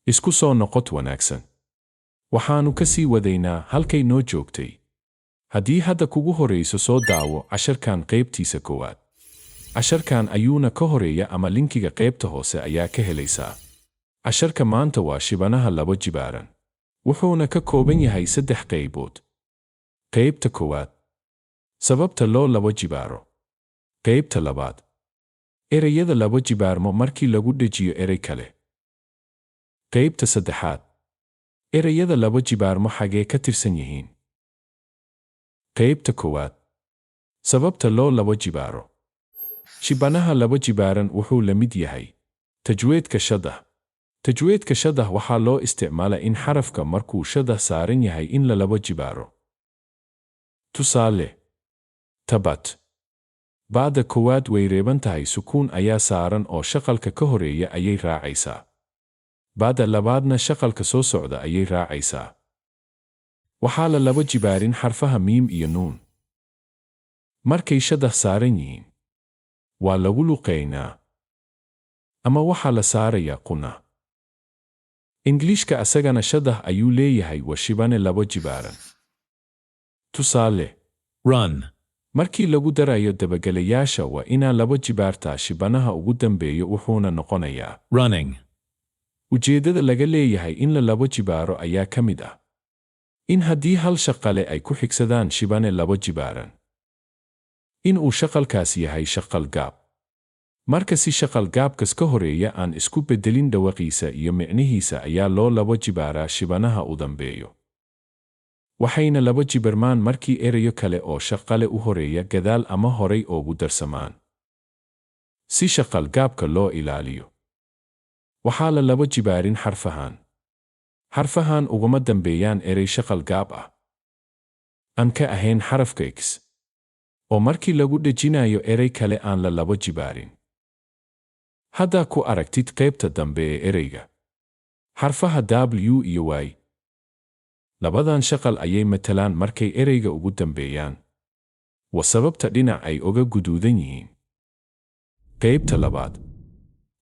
Isku soo noqod wanaagsan. Waxaanu ka sii wadaynaa halkay noo joogtay. Haddii hadda kugu horeyso, soo daawo casharkan qaybtiisa koowaad. Casharkan ayuuna ka horeeya ama linkiga qaybta hoose ayaa ka helaysaa. Casharka maanta waa shibanaha labo jibaaran. Wuxuuna ka kooban yahay saddex qaybood. Qaybta koowaad: sababta loo labo jibaaro. Qaybta labaad: ereyada labo jibaarmo markii lagu dhejiyo erey kale. Qaybta saddexaad: ereyada labo jibaarmo xagee ka tirsan yihiin? Qaybta koowaad: sababta loo labo jibaaro. Shibanaha labo jibaaran wuxuu la mid yahay tajweedka shadah. Tajweedka shadah waxaa loo isticmaala in xarafka markuu shadah saaran yahay in la labo jibaaro. Tusaale: tabat. Ba'da koowaad way reeban tahay, sukuun ayaa saaran oo shaqalka ka horeeya ayay raacaysaa. Ba'da labaadna shaqalka soo socda ayay raacaysaa. Waxaa la labo jibaarin xarfaha miim iyo nuun markay shadah saaran yihiin. Waa lagu luqeynaa ama waxaa la saarayaa quna. Ingiliishka asagana shadah ayuu leeyahay, waa shibane labo jibaaran. Tusaale: Run. Markii lagu darayo dabagelayaasha, waa inaa labo jibaartaa shibanaha ugu dambeeyo, wuxuuna noqonayaa Running. Ujeeddada laga leeyahay in la labo jibaaro ayaa ka mid ah in haddii hal shaqale ay ku xigsadaan shibane labo jibaaran, in uu shaqalkaas yahay shaqal gaab. Marka si shaqal gaabkas ka horeeya aan isku beddelin dhawaqiisa iyo micnihiisa ayaa loo labo jibaaraa shibanaha u dambeeyo. Waxayna labo jibarmaan markii erayo kale oo shaqale u horeeya gadaal ama horay oogu darsamaan. Si shaqal gaabka loo ilaaliyo, waxaa la labo jibaarin xarfahan. Xarfahan ugama dambeeyaan erey shaqal gaab ah aan ka ahayn xarafka X, oo markii lagu dhejinayo erey kale aan la labo jibaarin. Haddaa ku aragtid qaybta dambe ee ereyga xarfaha W iyo Y, labadan shaqal ayay matalaan markay ereyga ugu dambeeyaan. Waa sababta dhinac ay oga guduudan yihiin. Qaybta labaad.